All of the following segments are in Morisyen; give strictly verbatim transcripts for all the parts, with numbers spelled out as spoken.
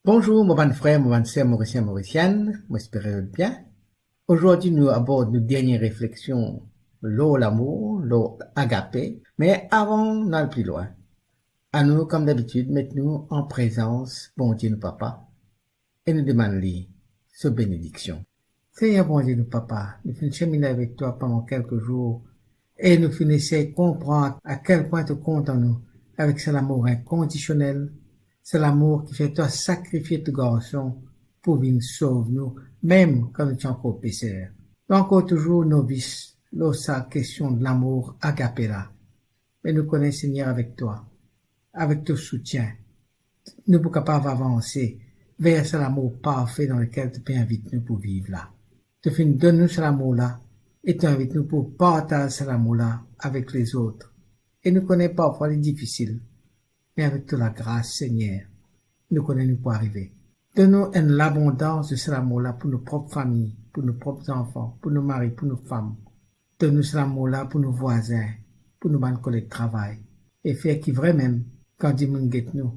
Bonzour, mo bann frer, mo bann ser, Morisien, Morisienn, mo espere zot bien. Azordi, nou abord nou dernie refleksion lor lamour, lor agape. Me avan nou al pli lwin, anou, kom dabitid, met nou an prezans Bondie nou Papa e nou demann li so benediksion. Segner Bondie nou Papa, nou finn seminn avek twa pandan kelke zour e nou finn esey konpran a kel pwin to kontan nou avek sa lamour inkondisionel, sa lamour ki fer twa sakrifie to Garson pou vinn sov nou, mem kan nou ti ankor peser. Nou ankor touzour novis lor sa kestion lamour agape la, me nou kone, Segner, avek twa, avek to soutien, nou pou kapav avanse ver sa lamour parfe dan lekel to pe invit nou pou viv la. To finn donn nou sa lamour la e to invit nou pou partaz sa lamour la avek lezot. E nou kone parfwa li difisil, me avek to lagras, Segner, nou kone nou pou arive. Donn nou enn labondans de sa lamour la pou nou prop fami, pou nou prop zanfan, pou nou mari, pou nou fam. Donn nou sa lamour la pou nou vwazin, pou nou bann koleg travay, e fer ki vremem, kan dimoun get nou,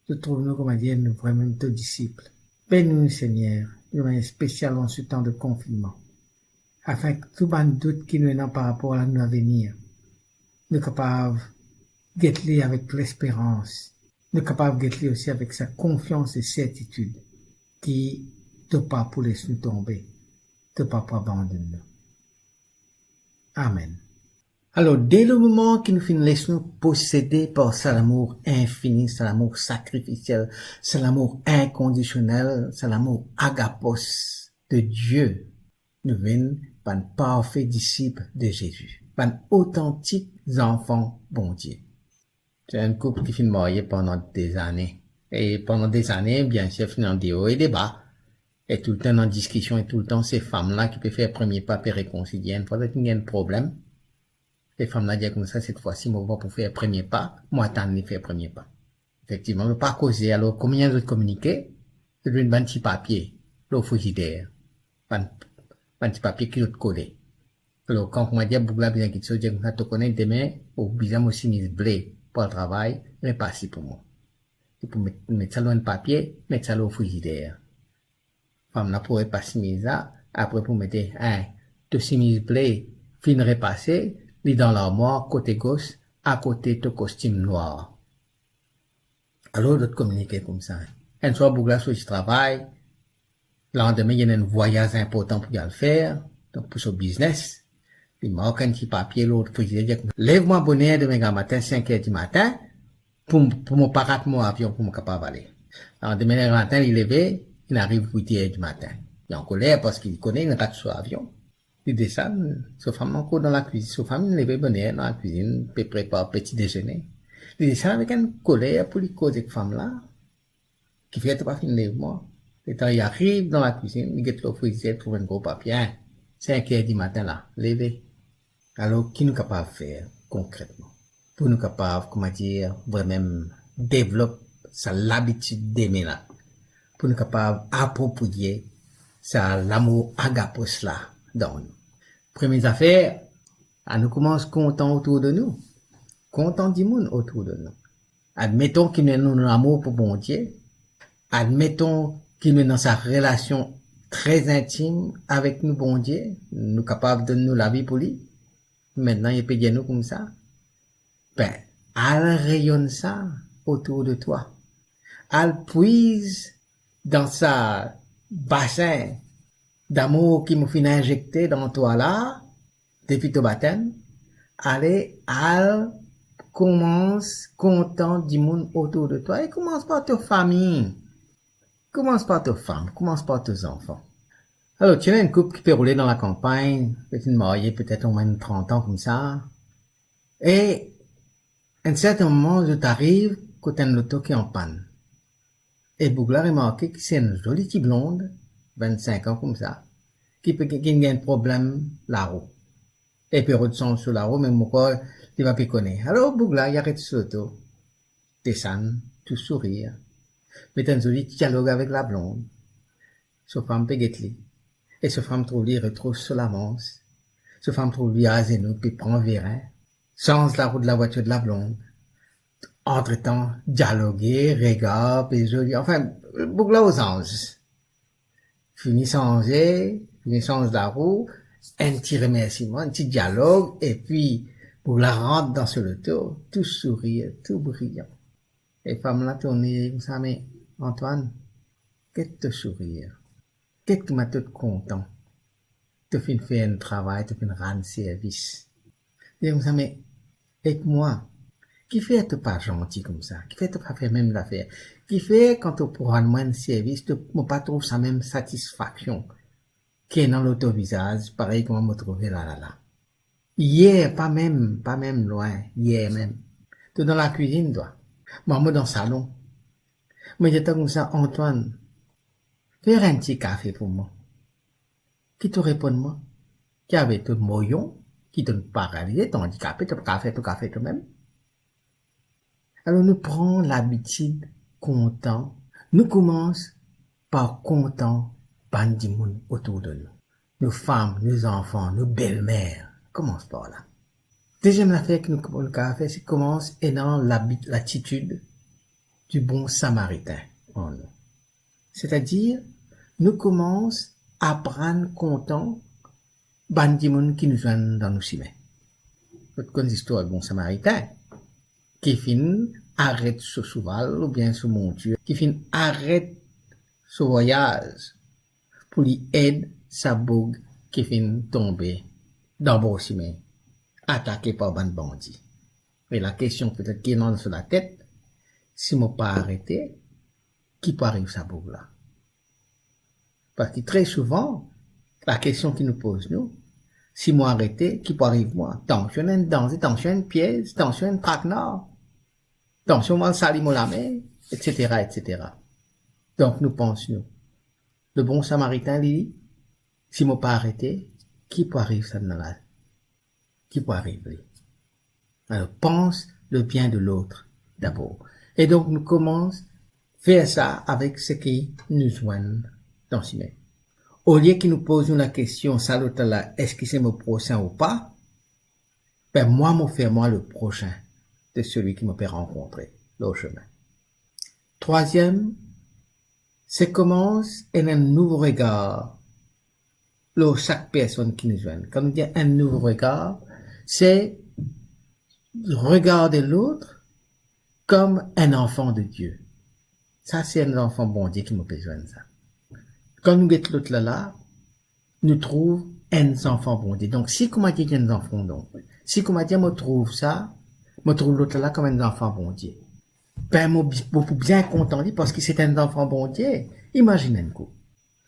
zot trouv nou, koumadir, nou vremem to disip. Beni nou, Segner, de manier spesial an se tan de konfinnman, afin ki tou bann dout ki nou ena par rapor a nou lavenir, nou kapav get li avek lesperans, nou kapav get li osi avek sa konfians e sertitid ki to pa pou les nou tonbe, to pa pou abandonn nou. Amen. Alor, de lemoman ki nou finn les nou posede par sa lamour infini, sa lamour sakrifisiel, sa lamour inkondisionel, sa lamour agapos de Die, nou vinn bann parfe disip de Zezi, bann otantik zanfan Bondie. Se enn koup ki finn marye pandan dezane. E pandan dezane, biensir, finn andeor e deba. E toultan ena diskision, e toultan se fam la ki pe fer premie pa, pe rekonsilie. Enn fwa zot inn gagn problem, e fam la dir koumsa, "Set fwa si, mo pa pou fer premie pa, mo atann li fer premie pa." Efektivman, zot pa koze, alor kouma zot kominike? Zot met bann ti papie lor frizider. Bann, bann ti papie ki zot kole. Alor, kan koumadir boug la bizin kitsoz, dir koumsa, "To kone, demin, ou bizin mo simiz ble pou al travay, repas li pou mwa." Li pou met, met sa lor enn papie, met sa lor frizider. Fam la pou repas simiz la, apre pou mete, "Hein, to simiz ble finn repase, li dan larmwar kote gos, akote to kostim nwar." Alor, zot kominike koumsa. Enn swar, boug la sorti travay, landime, li ena enn vwayaz inportan pou li al fer, donk pou so biznes. Li mark enn ti papie lor frizider, dir, "Lev mwa boner demin gramatin, sink er dimatin, pou, pou mo pa rat mo avion, pou mo kapav ale." Landime gramatin, li leve, li ariv wit er dimatin. Li ankoler parski li kone li rat so avion. Li desann, so fam ankor dan lakwizinn, so fam inn leve boner dan lakwizinn, pe prepar peti dezene. Li desann avek enn koler pou li koz ek fam la, "Kifer to pa finn lev mwa?" Letan li ariv dan lakwizinn, li get lor frizider, trouv enn gro papie, "Hein, sink er dimatin la, leve." Alor, ki nou kapav fer konkretman pou nou kapav, koumadir, vremem devlop sa labitid deme la, pou nou kapav apropriye sa lamour agapos la dan nou? Premie zafer, anou koumans kontan otour de nou, kontan dimoun otour de nou. Admeton ki nou ena nou lamour pou Bondie, admeton ki nou ena sa relasion tre intim avek nou Bondie, nou kapav donn nou lavi pou li. Aster, li pe dir nou koumsa, be, al reyonn sa otour de twa. Al pwiz dan sa basin damour ki mo finn inzekte dan twa la, depi to batem, ale, al koumans kontan dimoun otour de twa, e koumans par to fami. Koumans par to fam, koumans par to zanfan. Alor, ti ena enn koup ki pe roule dan lakanpagn, zot inn marye petet omwin trant an koumsa, e enn sertin moman, zot ariv kot enn loto ki an pann. E boug la remarke ki se enn zoli ti blond, vinn-sink an koumsa, ki pe, ki, ki gagn problem laro. E pe rod sanz so laro, me mo krwar li pa pe kone. Alor, boug la, li aret so loto, desann, tou sourir, met enn zoli ti dialog avek lablond. So fam pe get li. E so fam trouv li, retrouv so lamans. So fam trouv li azenou, pe pran verin, sanz laro de lavwatir de lablond. Antretan, dialoge, regar pe zoli, anfin, boug la ozanz. Fini sanze, fini sanz larou, enn ti remersiman, enn ti dialog, epi boug la rant dan so loto, tou sourir, tou briyan. E fam la tourn li koumsa, "Me Antoine, get to sourir, get kouma to kontan, to finn fer enn travay, to finn rann servis." Li dir koumsa, "Me ek mwa, kifer to pa zanti koumsa? Kifer to pa fer mem zafer? Kifer kan to pou rann mwa enn servis, to, mo pa trouv sa mem satisfaksion ki ena lor to vizaz, parey kouma mo trouve la, la, la? Yer, pa mem, pa mem lwin, yer mem, to dan lakwizinn, twa. Mwa, mo dan salon. Mo dir twa koumsa, 'Antoine, fer enn ti kafe pou mwa.' Ki to reponn mwa? Ki ave to moyon, ki to'nn paralize, to andikape, to pa kapav fer to kafe to mem?" Alor, nou pran labitid kontan, nou koumans par kontan bann dimoun otour de nou. Nou fam, nou zanfan, nou belmer, koumans par la. Deziem zafer ki nou, nou kapav fer, se koumans ena labit-, latitid di bon Samaritin an nou. Setadir, nou koumans aprann kontan bann dimoun ki nou zwenn dan nou sime. Zot konn zistwar bon Samaritin, ki finn aret so souval oubien so montir, ki finn aret so vwayaz pou li ed sa boug ki finn tonbe dan bor sime, atake par bann bandi. E lakestion petet ki ena dan so latet, "Si mo pa arete, ki pou ariv sa boug la?" Parski tre souvan, lakestion ki nou poz nou, "Si mo arete, ki pou ariv mwa? Tansion enn danze, tansion enn piez, tansion enn traknar, tansion mo al sali mo lame," etsetera, etsetera. Donk nou pans nou, le bon Samaritin, li, "Si mo pa arete, ki pou ariv sa dimoun la? Ki pou ariv li?" Alor, pense le bien de l'autre d'abord. E donk, nou koumans fer sa avek seki nou zwenn dan sime. Olie ki nou poz nou lakestion, sa lot la, eski se mo prosin ou pa? Be mwa, mo fer mwa le prosin de seli ki mo pe rankontre lor sime. Trwaziem, se koumans ena enn nouvo regar lor sak personn ki nou zwenn. Kan nou dir enn nouvo regar, se regarde l'autre comme un enfant de Dieu. Sa se enn zanfan Bondie ki mo pe zwenn sa. Kan nou get lot la la, nou trouv enn zanfan Bondie. Donk, si kouma dir enn zanfan, donk, si kouma dir mo trouv sa, mo trouv lot la la kom enn zanfan Bondie, be mo, mo pou bien kontan li parski se enn zanfan Bondie. Imazinn enn kou.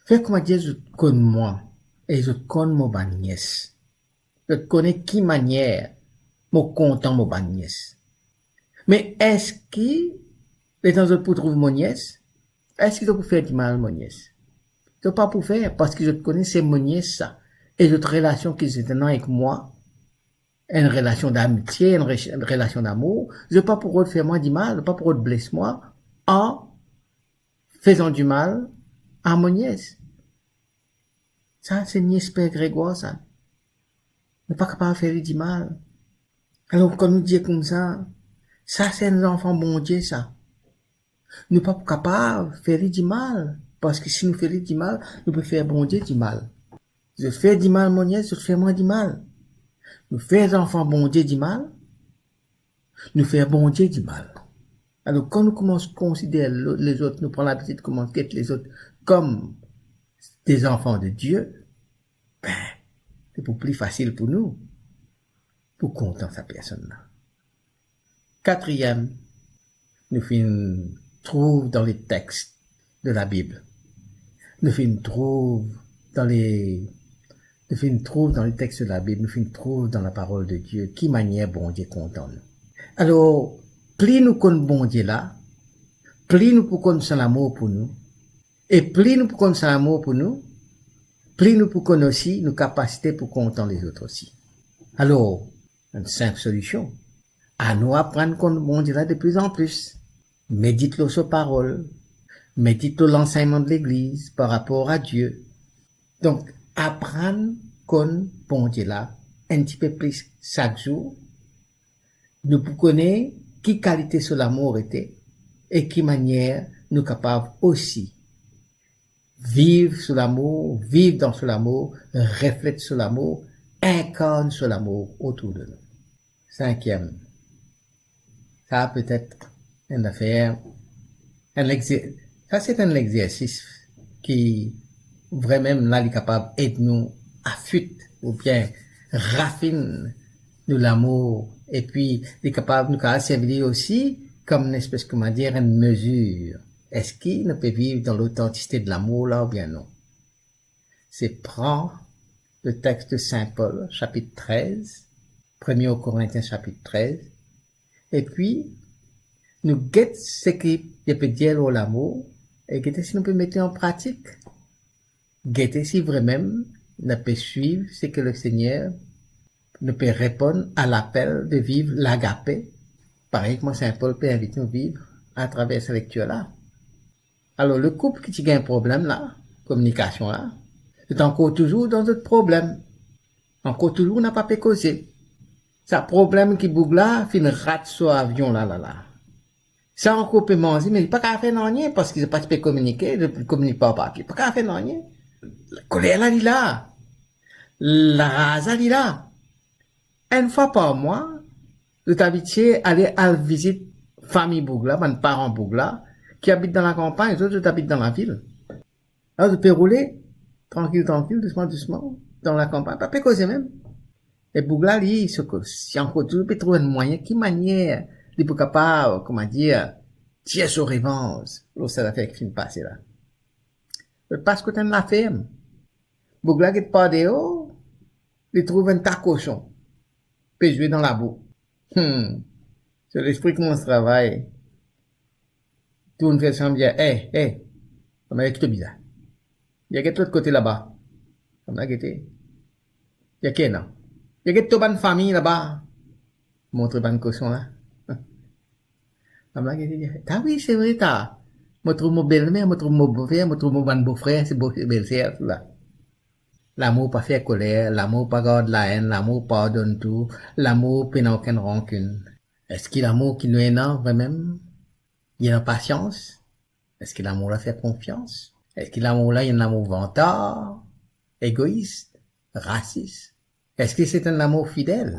Fer kouma dir zot konn mwa e zot konn mo bann nies. Zot kone ki manier mo kontan mo bann nies. Me eski letan zot pou trouv mo nies, eski zot pou fer dimal mo nies? Zot pa pou fer, parski zot kone se mo nies sa. E zot relasion ki zot ena ek mwa, enn relasion damitie, enn re-, enn relasion damour, zot pa pou rod fer mwa dimal, zot pa pou rod bles mwa an fezan dimal a mo nies. Sa se nies Per Gregwar sa. Nou pa kapav fer li dimal. Alor, kan nou dir koumsa, sa se enn zanfan Bondie sa. Nou pa pou kapav fer li dimal, parski si nou fer li dimal, nou pe fer Bondie dimal. Zot fer dimal mo nies, zot fer mwa dimal. Nou fer zanfan Bondie dimal, nou fer Bondie dimal. Alor, kan nou koumans konsider lo-, lezot, nou pran labitid koumans get lezot kom de zanfan de Die, be, se pou pli fasil pou nou pou kontan sa personn la. Katriem, nou finn trouv dan letext de Labib, nou finn trouv dan le, nou finn trouv dan letext de Labib, nou finn trouv dan Laparol de Die ki manier Bondie kontan nou. Alor, pli nou konn Bondie la, pli nou pou konn so lamour pou nou, e pli nou pou konn so lamour pou nou, pli nou pou konn osi nou kapasite pou kontan lezot osi. Alor, enn sinp solision, anou aprann konn Bondie la de pli an pli. Medit lor so parol, medit lor lansegnman de legliz par rapor a Die. Donk, aprann konn Bondie la enn tipe plis sak zour. Nou pou kone ki kalite so lamour ete, e ki manier nou kapav osi viv so lamour, viv dan so lamour, reflet so lamour, inkarn so lamour otour de nou. Sinkiem, sa petet enn zafer, enn lexer-, sa se enn lexersis ki vremem la li kapav ed nou afit oubien rafinn nou lamour, epi li kapav, nou kapav servi li osi kom enn espes, kouma dir, enn mezir. Eski nou pe viv dan lotantisite de lamour la oubien non? Se pran le text de Saint Paul, chapitre treize, premier aux Corinthiens, chapitre treize, epi nou get seki li pe dir lor lamour, e gete si nou pe mete an pratik. Gete si vremem nou pe swiv seki Lesegner, nou pe reponn a lapel de viv lagape, parey kouma Saint Paul pe invit nou viv atraver sa lektir la. Alor, le koup ki ti gagn problem la, kominikasion la, zot ankor touzour dan zot problem. Ankor touzour napa pe koze. Sa problem ki boug la finn rat so avion la, la, la. Sa ankor pe manze, me li pa kapav fer nanye, parski zot pa ti pe kominike, zot kominik par papie, pa kapav fer nanye. Koler la, li la. Laraz la, li la. Enn fwa par mwa, zot abitie ale al vizit fami boug la, bann paran boug la, ki abit dan lakanpagn, zot, zot abit dan lavil. La, zot pe roule, trankil, trankil, dousman, dousman, dan lakanpagn, pa pe koze mem. E boug la, li, so ko-, si ankor touzour pe trouv enn mwayin, ki manier li pou kapav, kouma dir, tir so revanz lor sa zafer ki finn pase la. Zot pas kot enn laferm. Boug la get par deor, li trouv enn ta koson pe zwe dan labou. Hmm. So lespri koumans travay. Tourn fer sann, dir, "Eh, eh, kouma ki to bizin? Vinn get lot kote laba. Kouma gete. Vinn ki ena. Vinn get to bann fami laba." Montre bann koson la. Kouma gete, dir, "Ah wi, se vre ta. Mo trouv mo belmer, mo trouv mo bofer, mo trouv mo bann bofrer, se bo-, belser, tou la." Lamour pa fer koler, lamour pa gard laenn, lamour pardonn tou, lamour pena okenn rankinn. Eski lamour ki nou ena vremem, li ena pasians? Eski lamour la fer konfians? Eski lamour la, li enn lamour vantar, egois, rasis? Eski se enn lamour fidel?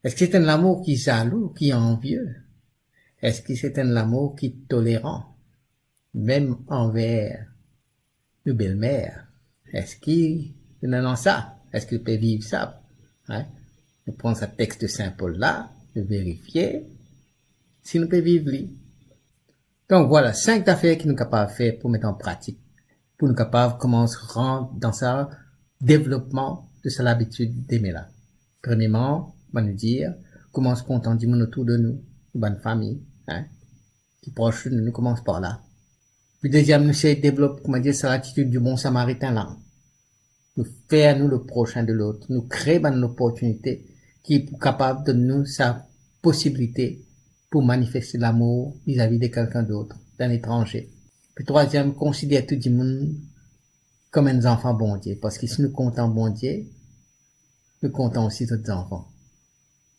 Eski se enn lamour ki zalou, ki anvie? Eski se enn lamour ki toleran, mem anver nou belmer? Eski nou ena sa? Eski nou pe viv sa? Hein? Nou pran sa text Saint Paul la, nou verifie si nou pe viv li. Donk, vwala sink zafer ki nou kapav fer pou met an pratik, pou nou kapav koumans rant dan sa devlopman de sa labitid deme la. Premierman, mo dir, koumans kontan dimoun otour de nou, nou bann fami, hein, ki pros de nou, nou koumans par la. Pi deziem, nou sey devlop, kouma dir, sa latitid di bon Samaritin la. Nou fer nou le prosin de lot, nou kre bann loportinite ki pou kapav donn nou sa posibilite pou manifeste lamour vizavi de kelkenn dot, dan letranze. Pi trwaziem, konsider tou dimoun kom enn zanfan Bondie, parski si nou kontan Bondie, nou kontan osi zot zanfan.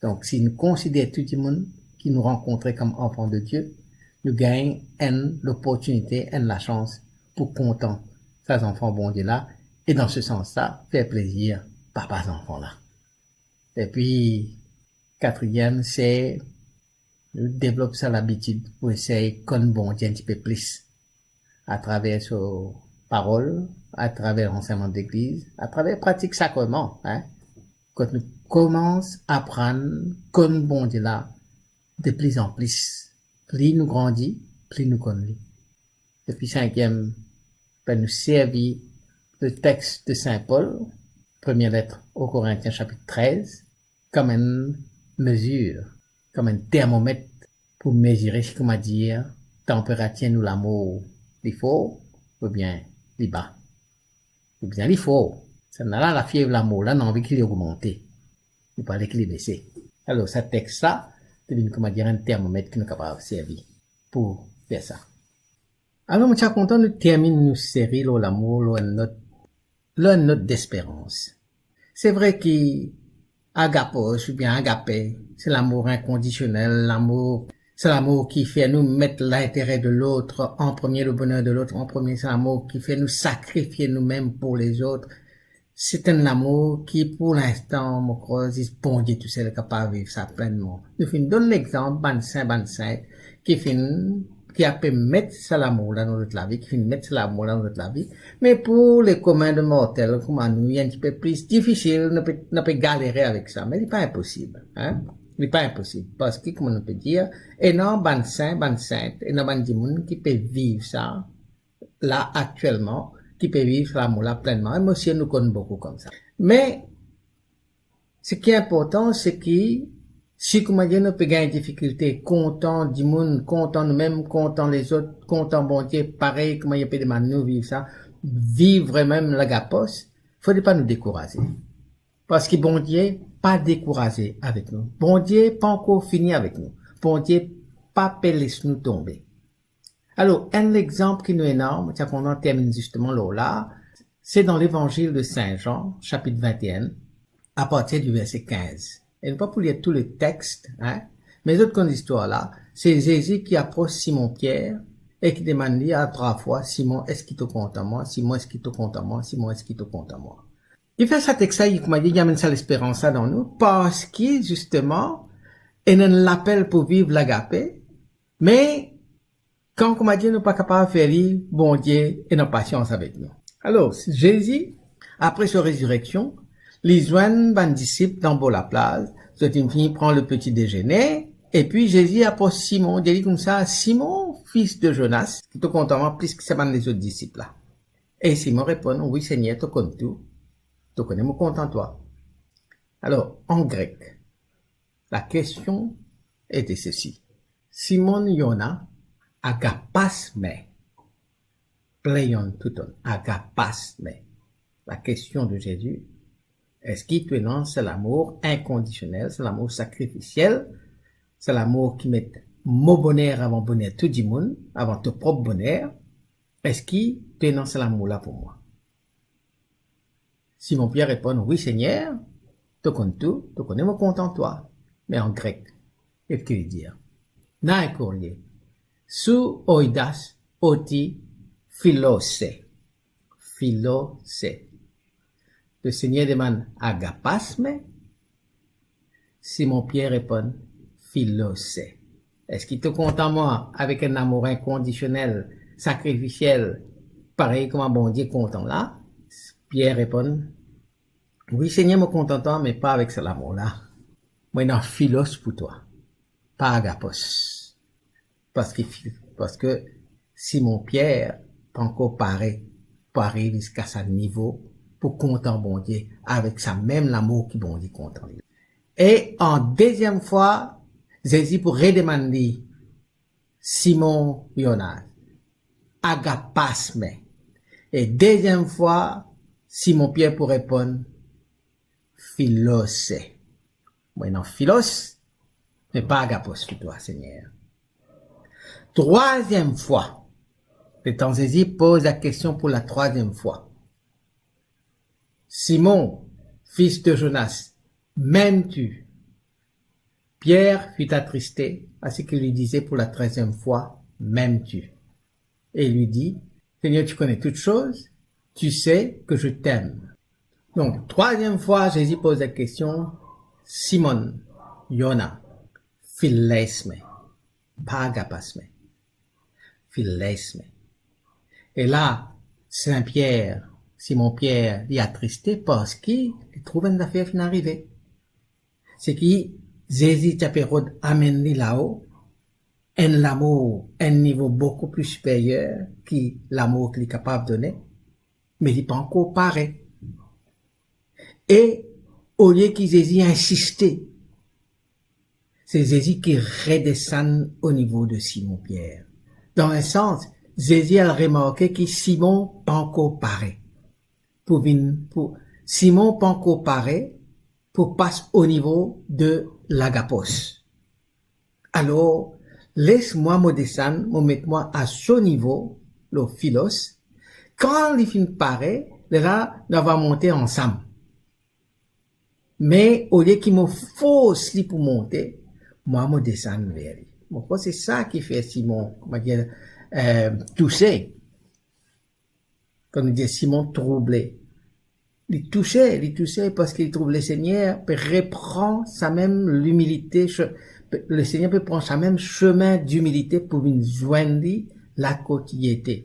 Donk, si nou konsider tou dimoun ki nou rankontre kom anfan de Dieu, nou gagn enn loportinite, enn lasans pou kontan sa zanfan Bondie la, e dan se sans la, fer plezir Papa zanfan la. Epi, katriem, se nou devlop sa labitid pou esey konn Bondie enn tipe plis, atraver so parol, atraver lansegnman legliz, atraver pratik sakreman, hein, kot nou koumans aprann konn Bondie la de plis an plis. Pli nou grandi, pli nou konn li. Epi sinkiem, be nou servi le text de Saint Paul, première lettre aux Corinthiens, chapitre treize, kom enn mezir, kom enn termomet pou mezire, si kouma dir, tanperatir nou lamour, li for oubien li ba. Oubien li for. Sannla la, lafiev lamour la, nou anvi ki li ogmante. Nou pa le ki li bese. Alor, sa text la, li vinn kouma dir enn termomet ki nou kapav servi pou fer sa. Alor, mo ti a kontan nou terminn nou seri lor lamour, lor enn not, lor enn not desperans. Se vre ki agapos oubien agape, Se lamour inkondisionel, lamour, se lamour ki fer nou met lintere de lot an premie, le boner de lot an premie, se lamour ki fer nou sakrifie noumem pou lezot. Se enn lamour ki, pou linstan, mo krwar zis Bondie tousel kapav viv sa plennman. Nou finn donn lexanp bann sin, bann sint ki finn, ki ape met sa lamour la dan zot lavi, ki finn met sa lamour la dan zot lavi. Me pou le komin de mortel kouma nou, li enn tipe pli difisil, nou pe, nou pe galere avek sa, me li pa inposib, hein? Li pa inposib, parski, kouma nou pe dir, ena bann sin, bann sint, ena bann dimoun ki pe viv sa la aktielman, ki pe viv sa lamour la plennman, e mo sir nou konn boukou koumsa. Me seki inportan, se ki, si kouma dir nou pe gagn difikilte kontan dimoun, kontan noumem, kontan lezot, kontan Bondie, parey kouma li pe demann nou viv sa, viv vremem lagapos, fode pa nou dekouraze. Parski Bondie pa dekouraze avek nou. Bondie pa ankor fini avek nou. Bondie pa pe les nou tonbe. Alor, enn lexanp ki nou ena, mo ti a kontan terminn zisteman lor la, se dan Levanzil de Sin Zan, sapit vinte-enn, apartir di verse kinz. E nou pa pou lir tou le text, hein, me zot konn listwar la, se Zezi ki apros Simon Pier e ki demann li a trwa fwa, "Simon, eski to kontan mwa? Simon, eski to kontan mwa? Simon, eski to kontan mwa?" Li fer sa text la, li, kouma dir, li amenn sa lesperans la dan nou, parski, zisteman, ena enn lapel pou viv lagape, me kan, kouma dir, nou pa kapav fer li, Bondie ena pasians avek nou. Alor, Zezi, apre so rezireksion, li zwenn bann disip dan bor laplaz, zot inn fini pran le peti dezene, epi Zezi apros Simon, dir li koumsa, "Simon, fis de Zonas, eski to kontan mwa plis ki sa bann lezot disip la?" E Simon reponn, "Wi, Segner, to konn tou, to kone mo kontan twa." Alor, an grek, la kestion ete sesi: Simon Yona, agapas me, pleion touton, agapas me. La kestion de Zezi, eski to ena sa lamour inkondisionel, sa lamour sakrifisiel, sa lamour ki met mo boner avan boner tou dimoun, avan to prop boner? Eski to ena sa lamour la pou mwa? Simon Pier reponn, "Wi, Segner, to konn tou, to kone mo kontan twa." Me an grek, get ki li dir. Na enn kourye. Sou oidas oti philose. Philose. Le Segner demann, "Agapas me?" Simon Pier reponn, "Philose. Eski to kontan mwa avek enn lamour inkondisionel, sakrifisiel, parey kouma Bondie kontan la?" Pier reponn, "Wi, Segner, mo kontan twa, me pa avek sa lamour la. Mo ena philos pou twa, pa agapos." Parski, parski Simon Pier pa ankor pare pou ariv ziska sa nivo pou kontan Bondie avek sa mem lamour ki Bondie kontan li. E an deziem fwa, Zezi pou redemann li, "Simon Yona, agapas me?" E deziem fwa, Simon Pier pou reponn, "Philose. Mo ena philos, me pa agapos pou twa, Segner." Trwaziem fwa, letan Zezi poz lakestion pou latrwaziem fwa, "Simon, fis de Zonas, m'aimes-tu?" Pierre fut attristé à ce qu'il lui disait pour la troisième fois, "M'aimes-tu?" Et il lui dit, "Seigneur, tu connais toutes choses, tu sais que je t'aime." Donc, troisième fois, Jésus pose la question, "Simon, Yona, philos me, pa agapas me, philos me." E la, Sin Pier, Simon Pier, li atriste parski li trouv enn zafer finn arive. Seki Zezi ti pe rod amenn li lao, enn lamour, enn nivo boukou pli siperyer ki lamour ki li kapav done, me li pa ankor pare. E olie ki Zezi insiste, se Zezi ki redesann o nivo de Simon Pier. Dan enn sans, Zezi al remarke ki Simon pa ankor pare pou vinn, pou, Simon pa ankor pare pou pas o nivo de lagapos. Alor, les mwa mo desann, mo met mwa a so nivo, lor philos. Kan li finn pare, lerla nou ava monte ansam. Me olie ki mo fors li pou monte, mwa mo desann ver li. Mo krwar se sa ki fer Simon, kouma dir, eh, touse. Kan nou dir Simon trouble, li touse, li touse parski li trouv Lesegner pe repran sa mem limilite, se-, pe-, Lesegner pe pran sa mem semin dimilite pou vinn zwenn li la kot li ete.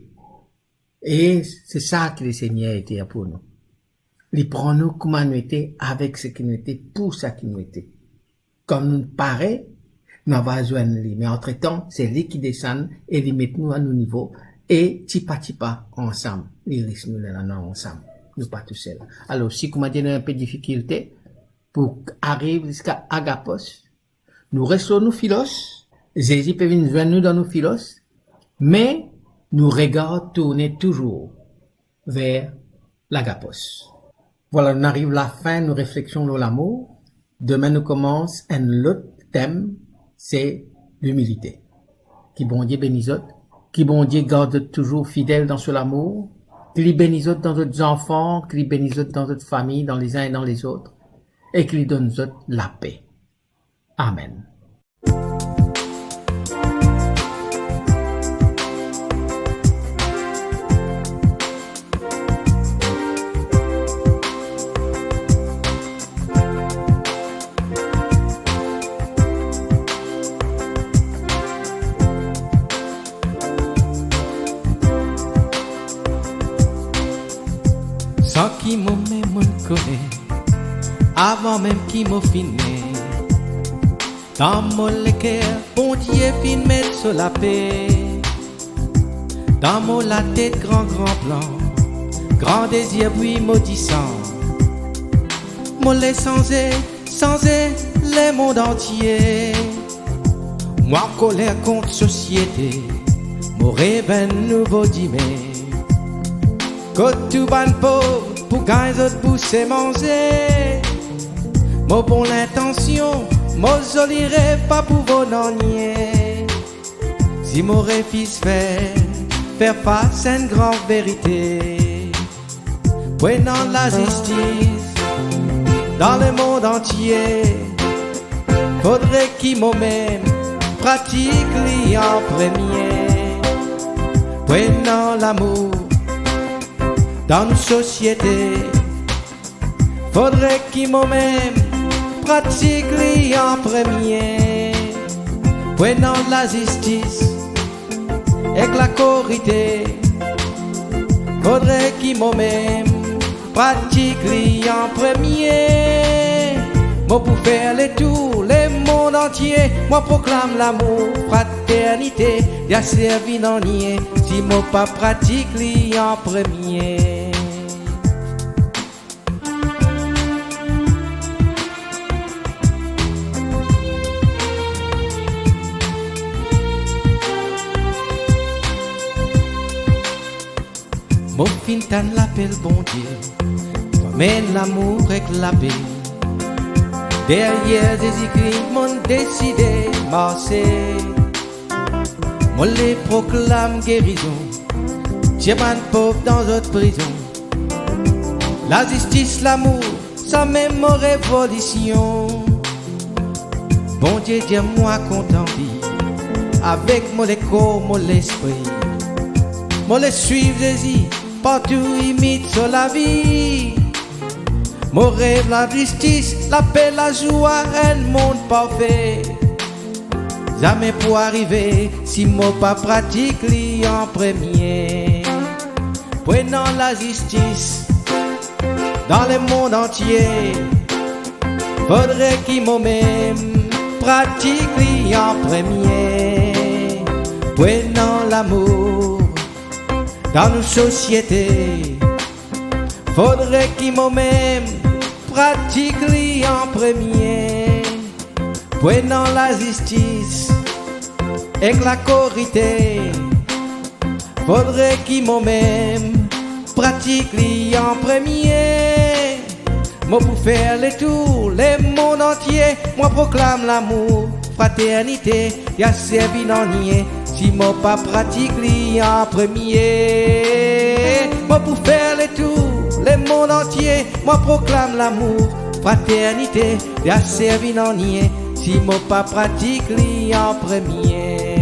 E se sa ki Lesegner ete pou nou. Li pran nou kouma nou ete, avek seki nou ete, pou seki nou ete. Kan nou pare, nou ava zwenn li. Me antretan, se li ki desann e li met nou a nou nivo. E tipa tipa ansam, li res nou lana ansam. Nou pa tousel. Alor, si kouma dir nou ena inpe difikilte pou ariv ziska Agapos, nou res lor nou filos, Zezi pe vinn zwenn nou dan nou filos, me nou regar tourne touzour ver Lagapos. Vwala, nou ariv lafin nou refleksion lor lamour. Demin nou koumans enn lot tem, se limilite. Ki Bondie beni zot, ki Bondie gard zot touzour fidel dan so lamour, ki li beni zot dan zot zanfan, ki li beni zot dan zot fami, dan lezin e dan lezot, e ki li donn zot lape. Amen. San ki mo mem mo'nn kone, avan mem ki mo finn ne, dan mo leker Bondie finn met so lape. Dan mo latet gran, gran plan, gran dezir pou mo disan. Mo le sanze, sanze lemond antie. Mo ankoler kont sosiete, mo rev enn nouvo dime. Kot tou bann pov pou gagn zot bouse manze. Mo bon lintansion, mo zoli rev pa pou vo nanye. Si mo refiz fer, fer fas enn gran verite, pou ena lazistis dan lemond antie, fodre ki momem pratik li an premie. Pou ena lamour dan nou sosiete, fodre ki momem pratik li an premie. Pou ena lazistis ek lakorite, fodre ki momem pratik li an premie. Mo pou fer letour lemond antie, mo proklam lamour, fraternite, li a servi nanye si mo pa pratik li an premie. Mo finn tann lapel Bondie, pou amenn lamour ek lape. Deryer Zezi Kri, mo'nn deside marse. Mo le proklam gerizon, tir bann pov dan zot prizon. Lazistis, lamour, samem mo revolision. Bondie dir mwa kontan viv, avek mo lekor, mo lespri. Mo le swiv Zezi, partou imit so lavi. Mo rev lazistis, lape, lazwa, enn mond parfe. Zame pou arive si mo pa pratik li an premie. Pou ena lazistis dan lemond antie, fodre ki momem pratik li an premie. Pou ena lamour dan nou sosiete, fodre ki momem pratik li an premie. Pou ena lazistis ek lakorite, fodre ki momem pratik li an premie. Mo pou fer letour lemond antie, mo proklam lamour, fraternite, li a servi nanye si mo pa pratik li an premie. Mo pou fer letour lemond antie, mo proklam lamour, Fraternite, li a servi nanye, si mo pa pratik li an premie.